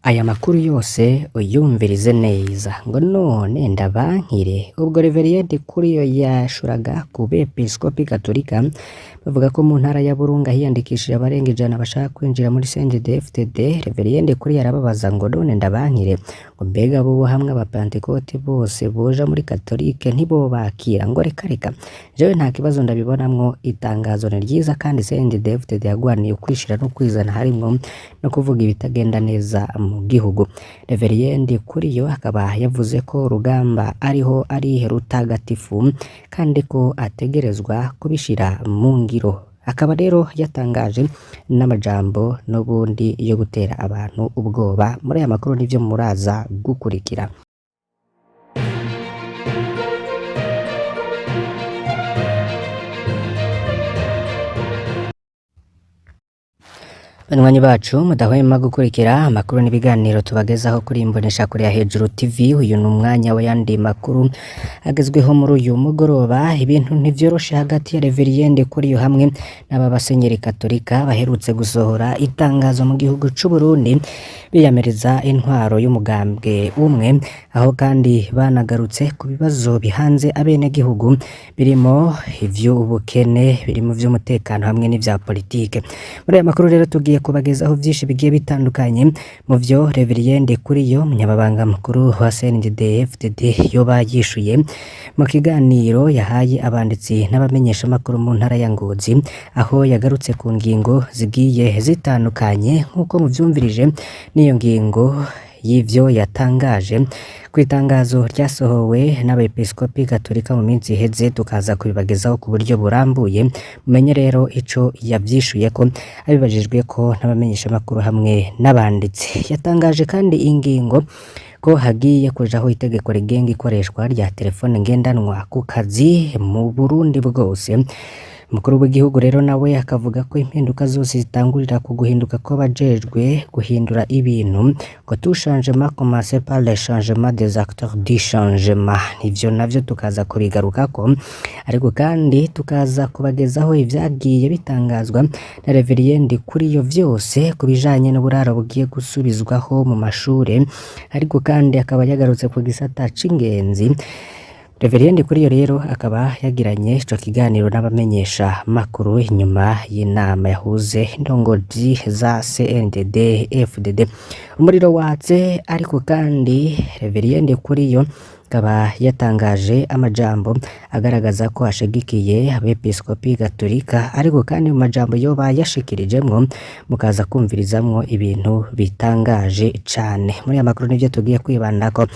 Aya makuru yose uyumvirize neza ngo none ndabankire. Ubwo Reverien Ndikuriyo yashuraga ku bepiskopi gatolika bavuga ko mu ntara ya Burunga hiyandikishije abarenga 100 bashaka kwinjira muri CNDD-FDD. Reverien Ndikuriyo arababaza ngo none ndabankire, ngo mbega bobo hamwe abapantekote bose boja muri katolike ntibobakira? Ngo reka reka, jewe nta kibazo ndabibonamwo. Itangazo ni ryiza kandi CNDD-FDD yagwaniye ukwishira no kwizana harimwo no kuvuga ibitagenda neza mu gihugu. Reverien Ndikuriyo akaba yavuze ko urugamba ariho ari rutagatifu kandi ko ategerezwa kubishira mu ngiro. Akaba rero yatangaje n'amajambo n'ubundi yo gutera abantu ubwoba. Muri aya makuru nivyo muraza gukurikira. Banywanyi bacu mudahwema gukurikira amakuru n'ibiganiro tubagezaho kuri Imboneshakure ya Hejuru TV, uyu ni umwanya w'ayandi makuru agezweho muri uyu mugoroba. Ibintu ntivyoroshe hagati ya Reverien Ndikuriyo hamwe n'aba basenyeri katolika baherutse gusohora itangazo mu gihugu c'u Burundi biyamiriza intwaro y'umugambwe umwe, aho kandi banagarutse ku bibazo bihanze abenegihugu birimo ivy'ubukene, birimo ivy'umutekano hamwe n'ivya politike. Muri aya makuru rero tugiye kubagezaho vyinshi bigiye bitandukanye mu vyo Reverien Ndikuriyo, umunyamabanga mukuru wa CNDD-FDD, yoba yishuye mu kiganiro yahaye abanditsi n'abamenyeshamakuru mu ntara ya Ngozi, aho yagarutse ku ngingo zigiye zitandukanye nk'uko muvyumvirije n'iyo ngingo y'ivyo yatangaje ku itangazo ryasohowe n'abepiskopi gatolika mu minsi iheze, tukaza kubibagezaho ku buryo burambuye. Mumenye rero ico yavyishuye ko abibajijwe ko n'abamenyeshamakuru hamwe n'abanditsi. Yatangaje kandi ingingo ko hagiye kujaho itegeko rigenga ikoreshwa rya telefone ngendanwa ku kazi mu Burundi bwose. Umukuru w'igihugu rero nawe akavuga ko impinduka zose zitangurira ku guhinduka kw'abajejwe guhindura ibintu, ngo tout changement commence par le changement des acteurs du changement. Ivyo navyo tukaza kubigarukako, ariko kandi tukaza kubagezaho ivyagiye bitangazwa na Reverien Ndikuriyo vyose ku bijanye n'uburaro bugiye gusubizwaho mu mashure, ariko kandi akaba yagarutse ku gisata c'ingenzi. Reverien Ndikuriyo rero akaba yagiranye ico kiganiro n'abamenyesha makuru inyuma y'inama yahuze indongozi za CNDD FDD. Umuriro watse, ariko kandi Reverien Ndikuriyo akaba yatangaje amajambo agaragaza ko ashigikiye abepiskopi gatolika, ariko kandi mu majambo yoba yashikirijemwo mukaza kumvirizamwo ibintu bitangaje cane. Muri aya makuru nivyo tugiye kwibandako.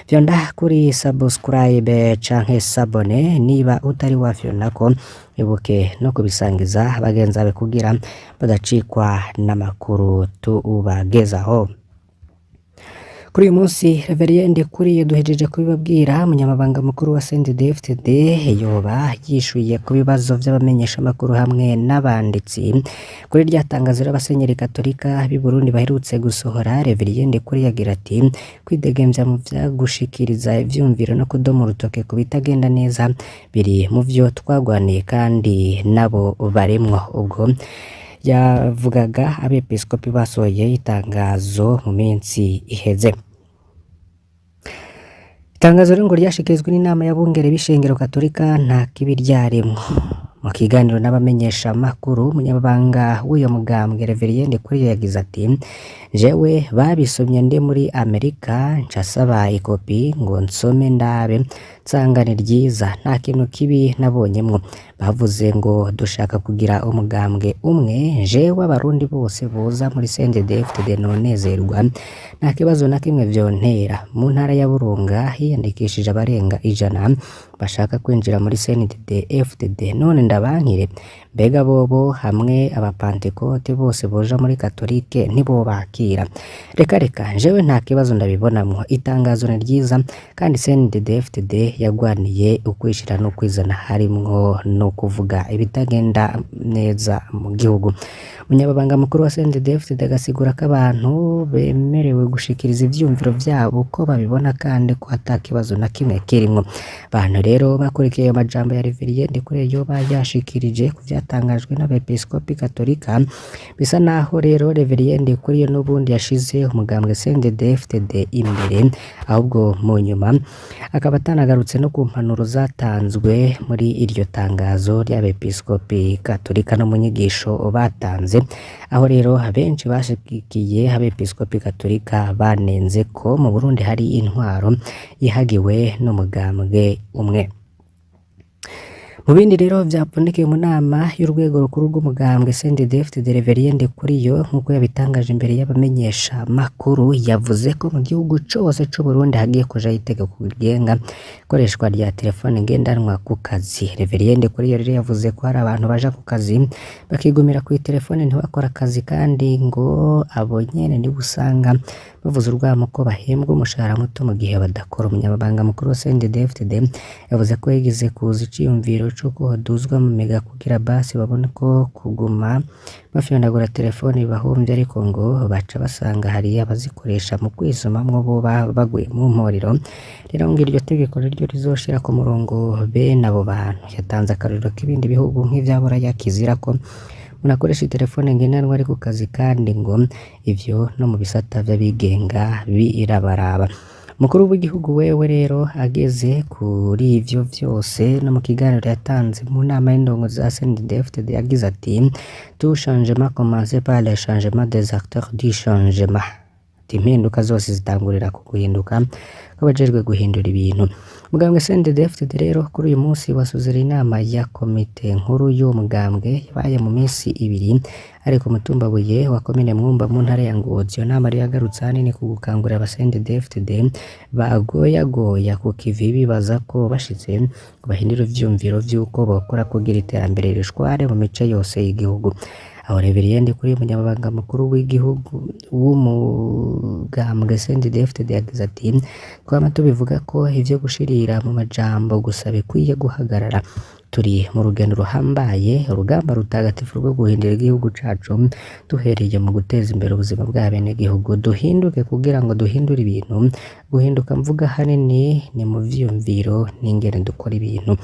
Fyonda kuri subscribe canke s'abonner niba utari wafyondako, ibuke no kubisangiza bagenzi bawe kugira badacikwa n'amakuru tubagezaho. Kuri uyu munsi Reverien Ndikuriyo duhejeje kubibabwira, umunyamabanga mukuru wa CNDD-FDD yoba yishuye ku bibazo vy'abamenyeshamakuru hamwe n'abanditsi kuri rya tangazo ry'abasenyeri katolika b'i Burundi baherutse gusohora. Reverien Ndikuriyo agira ati kwidegemvya mu vyagushikiriza ivyumviro no kudoma urutoke ku bitagenda neza biri mu vyo twagwaniye kandi nabo baremwo. Ubwo yavugaga abepiskopi basohoye itangazo mu minsi iheze. Itangazo rero ngo ryashikirijwe n'inama y'abungere b'ishengero katolika nta kibi ryaremwo. Mu kiganiro n'abamenyesha makuru, umunyamabanga w'uyo mugambwe Reverien Ndikuriyo yagize ati jewe babisomye ndi muri Amerika, nca saba ikopi ngo nsome ndabe, nsanga ni ryiza, nta kintu kibi nabonyemwo. Bavuze ngo dushaka kugira umugambwe umwe, jewe abarundi bose boza muri CNDD-FDD nonezerwa, nta kibazo na kimwe vyontera. Mu ntara ya Burunga hiyandikishije abarenga 100 bashaka kwinjira muri CNDD-FDD, none ndabankire? Mbega bobo hamwe abapantekote bose boja muri katolike ntibobakira? Reka reka, jewe nta kibazo ndabibonamwo. Itangazo ni ryiza kandi CNDD-FDD yagwaniye ukwishira no kwizana harimwo no kuvuga ibitagenda neza mu gihugu. Umunyamabanga mukuru wa CNDD-FDD agasigura ko abantu bemerewe gushikiriza ivyumviro vyabo uko babibona kandi ko ata kibazo na kimwe kirimwo. Abantu Rero bakurikiye ayo majambo ya Reverien Ndikuriyo yoba yashikirije ku vyatangajwe n'abepiskopi katolika, bisa naho rero Reverien Ndikuriyo n'ubundi yashize umugambwe CNDD-FDD imbere, ahubwo mu nyuma akaba atanagarutse no ku mpanuro zatanzwe muri iryo tangazo ry'abepiskopi katolika no mu nyigisho batanze, aho rero abenshi bashigikiye abepiskopi katolika banenze ko mu Burundi hari intwaro yihagiwe n'umugambwe umwe. Mu bindi rero vyapfundikiwe mu nama y'urwego rukuru rw'umugambwe CNDD-FDD Reverien Ndikuriyo nk'uko yabitangaje imbere y'abamenyesha makuru, yavuze ko mu gihugu cose c'Uburundi hagiye kujaho itegeko rigenga ikoreshwa rya telefone ngendanwa ku kazi. Reverien Ndikuriyo rero yavuze ko hari abantu baja ku kazi bakigumira kw'iterefone ntibakore akazi, kandi ngo abo nyene nibo usanga bavuza urwamo ko bahembwa umushahara muto mu gihe badakora. Umunyamabanga mukuru wa CNDD-FDD yavuze ko yigeze kuza iciyumviro c'uko hoduzwa amamega kugira basi babone ko kuguma bafyondagura telefone bibahomvya, ariko ngo baca basanga hari abazikoresha mu kwisumamwo boba baguye mu mporero. Rero ngo iryo tegeko niryo rizoshira ku murongo bene abo bantu. Yatanze akarorero k'ibindi bihugu nk'ivya Buraya kizira ko umuntu akoresha iterefone ngendanwa ari ku kazi, kandi ngo ivyo no mu bisata vy'abigenga birabaraba. Umukuru w'igihugu wewe rero ageze kuri ivyo vyose no mu kiganiro yatanze mu nama y'indongozi za CNDD-FDD yagize ati: "Tout changement commence par le changement des acteurs du changement." Ati impinduka zose zitangurira ku guhinduka kw'abajejwe guhindura ibintu. Umugambwe CNDD-FDD rero kuri uyu munsi wasozereye inama ya komite nkuru y'uwo mugambwe yabaye mu minsi ibiri ari ku mutumba Buye wa komine Mwumba mu ntara ya Ngozi. Iyo nama rero yagarutse ahanini ku gukangurira aba CNDD-FDD bagoyagoya ku kivi bibaza ko bashitse ngo bahindure ivyiyumviro vy'uko bokora kugira iterambere rishware mu mice yose y'igihugu. Aho Reverien Ndikuriyo umunyamabanga mukuru w'igihugu w'umugambwe CNDD-FDD yagize ati: "Twama tubivuga ko ivyo gushirira mu majambo gusa bikwiye guhagarara. Turi mu rugendo ruhambaye, urugamba rutagatifu rwo guhindura igihugu cacu duhereye mu guteza imbere ubuzima bw'abenegihugu. Duhinduke kugira ngo duhindure ibintu. Guhinduka mvuga ahanini ni mu vyiyumviro n'ingene dukora ibintu."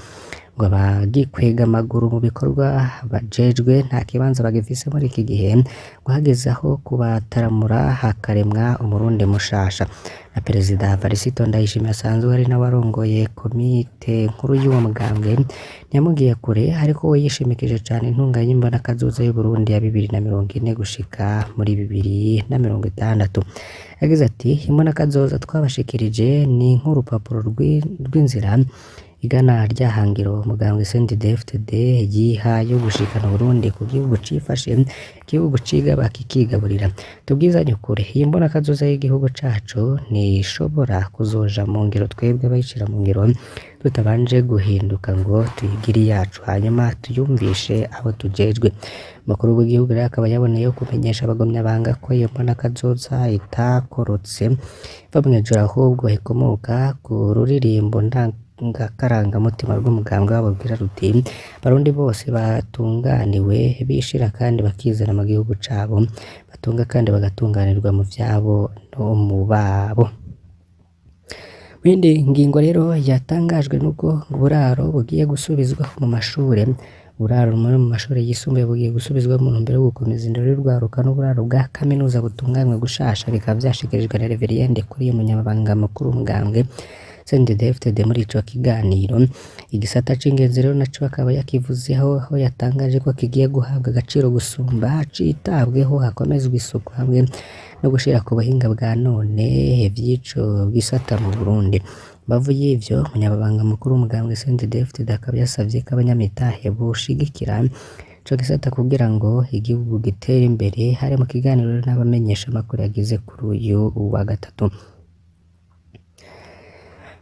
Ngo abagikwega amaguru mu bikorwa bajejwe nta kibanza bagifise muri iki gihe, ngo hageze aho kubataramura hakaremwa umurundi mushasha. Na Perezida Varisito Ndayishimiye asanzwe ari nawe arongoye komite nkuru y'uwo mugambwe ntiyamugiye kure, ariko we yishimikije cane intunganya imbonakazoza y'Uburundi ya 2040 gushika muri 2060. Yagize ati: "Imbonakazoza twabashikirije ni nk'urupapuro rw'inzira igana rya hangiro umugambwe CNDD-FDD yiha yo gushikana Uburundi ku gihugu cifashe, igihugu cigaba kikigaburira. Tubwizanye ukuri, iyi mbonakazoza y'igihugu cacu ntishobora kuzoja mu ngiro twebwe abayishira mu ngiro tutabanje guhinduka ngo tuyigire iyacu, hanyuma tuyumvishe abo tujejwe." Umukuru w'igihugu rero akaba yaboneyeho kumenyesha abagumyabanga ko iyo mbonakazoza itakorotse iva mw'ijuru, ahubwo ikomoka ku ruririmbo ndangakarangamutima rw'umugambwe wabo rugira ruti: "Abarundi bose batunganiwe bishira kandi bakizana mu gihugu cabo, batunga kandi bagatunganirwa mu vyabo no mu babo." Mu yindi ngingo rero yatangajwe nuko uburaro bugiye gusubizwa mu mashure. Uburaro muri mu mashure yisumbuye bugiye gusubizwa mu ntumbero yo gukomeza indero y'urwaruka n'uburaro bwa kaminuza butunganywe gushasha, bikaba vyashikirijwe na Reverien Ndikuriyo umunyamabanga mukuru w'umugambwe CNDD-FDD muri ico kiganiro. Igisata c'ingenzi rero naco akaba yakivuzeho, aho yatangaje ko kigiye guhabwa agaciro gusumba, citabweho, hakomezwe isuku hamwe no gushira ku buhinga bwa none ivy'ico gisata mu Burundi. Mbavu y'ivyo, umunyamabanga mukuru w'umugambwe CNDD-FDD akaba yasavye ko abanyamitahe boshigikira ico gisata kugira ngo igihugu gitere imbere, hari mu kiganiro n'abamenyeshamakuru yagize kuri uyu wa gatatu.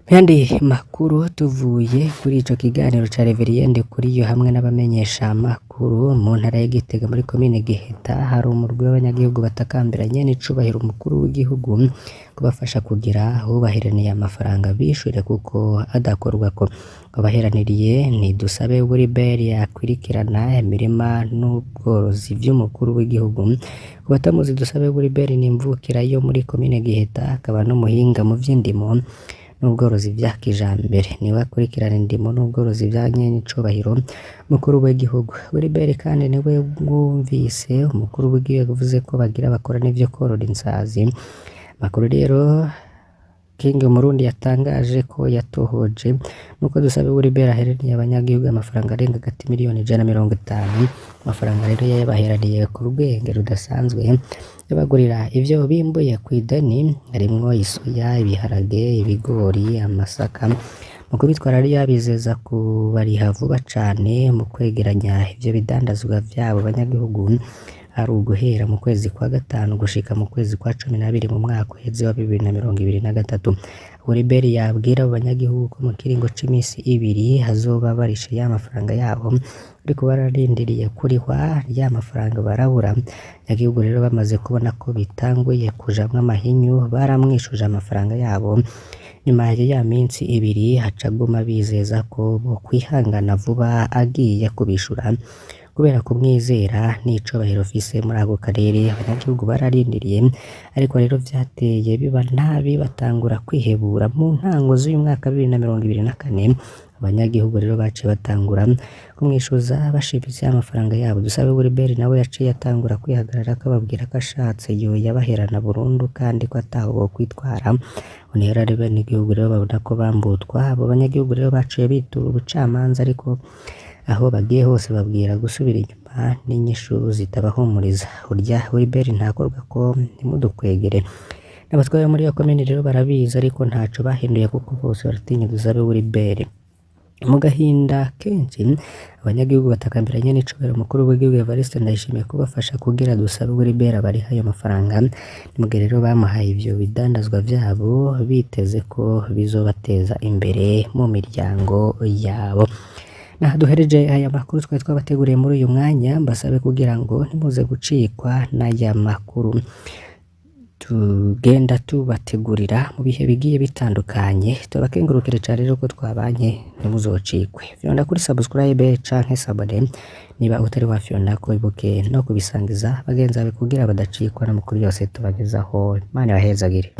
Mu yandi makuru tuvuye kuri ico kiganiro ca Reverien Ndikuriyo hamwe n'abamenyeshamakuru mu ntara ya Gitega muri komine Giheta, hari umurwi w'abanyagihugu batakambiranye n'icubahiro umukuru w'igihugu kubafasha kugira ubaheraniye amafaranga bishure kuko adakorwako. Abaheraniriye ni Dusabe Wilbert yakwirikirana imirima n'ubworozi vy'umukuru w'igihugu. Ku batamuzi, Dusabe Wilbert ni imvukira yo muri komine Giheta, akaba n'umuhinga mu vy'indimo n'ubworozi vya kijambere, niwe akurikirana indimo n'ubworozi vya nyenicubahiro mukuru w'igihugu. Wilibert kandi niwe wumvise umukuru w'igihugu yavuze ko bagira bakora n'ivyo korora insazi. Amakuru rero King Murundi yatangaje ko yatohoje nuko Dusabe Wilibert aherereye abanyagihugu amafaranga arenga hagati 150,000,000. Amafaranga rero yayabaheraniye ku rwenge rudasanzwe, yabagurira ivyo bimbuye kw'ideni harimwo isoya, ibiharage, ibigori, amasaka. Mu kubitwara rero yabizeza kubariha vuba cane mu kwegeranya ivyo bidandazwa vy'abo banyagihugu ari uguhera mu kwezi kwa gatanu gushika mu kwezi kwa 12 mu mwaka uheze wa 2023. Wilibert yabwira abo banyagihugu ko mu kiringo c'imisi ibiri hazoba barishe ya mafaranga yabo, ariko bararindiriye kurihwa ya mafaranga barabura. Abanyagihugu rero bamaze kubona ko bitanguye kujamwo amahinyu baramwishuje amafaranga yabo. Nyuma ya minsi ibiri aca aguma abizeza ko bokwihangana vuba agiye kubishura kubera kumwizera n'icubahiro afise muri ako karere. Abanyagihugu bararindiriye ariko rero vyateye biba nabi batangura kwihebura. Mu ntango z'uyu mwaka 2024 abanyagihugu rero baciye batangura kumwishuza bashimitse amafaranga yabo. Dusabe Wilibert nawe yaciye atangura kwihagararako ababwira ko ashatse yoyabaherana burundu kandi ko ataho bokwitwara. Noneho rero abenegihugu rero babona ko bambutwa. Abo banyagihugu rero baciye bitura ubucamanza ariko aho bagiye hose babwira gusubira inyuma n'inyishu zitabahumuriza. Urya Wilibert ntakorwako ntimudukwegere. N'abatware bo muri iyo komine rero barabizi ariko ntaco bahinduye kuko bose baratinya Dusabe Wilibert. Mu gahinda kenshi abanyagihugu batakambira nyenicubahiro mukuru w'igihugu Evariste Ndayishimiye kubafasha kugira Dusabe Wilibert abarihe ayo mafaranga. Ni mugihe rero bamuhaye ivyo bidandazwa vyabo biteze ko bizobateza imbere mu miryango yabo. Naha duhereje aya makuru twari twabateguriye muri uyu mwanya, mbasabe kugira ngo ntimuze gucikwa n'aya makuru tugenda tubategurira mu bihe bigiye bitandukanye. Tubakengurukire cane rero ko twabanye, ntimuzocikwe. Fyonda kuri subscribe canke s'abone niba utari wafyondako, ibuke no kubisangiza bagenzi bawe kugira badacikwa n'amakuru yose tubagezaho. Imana ibahezagire.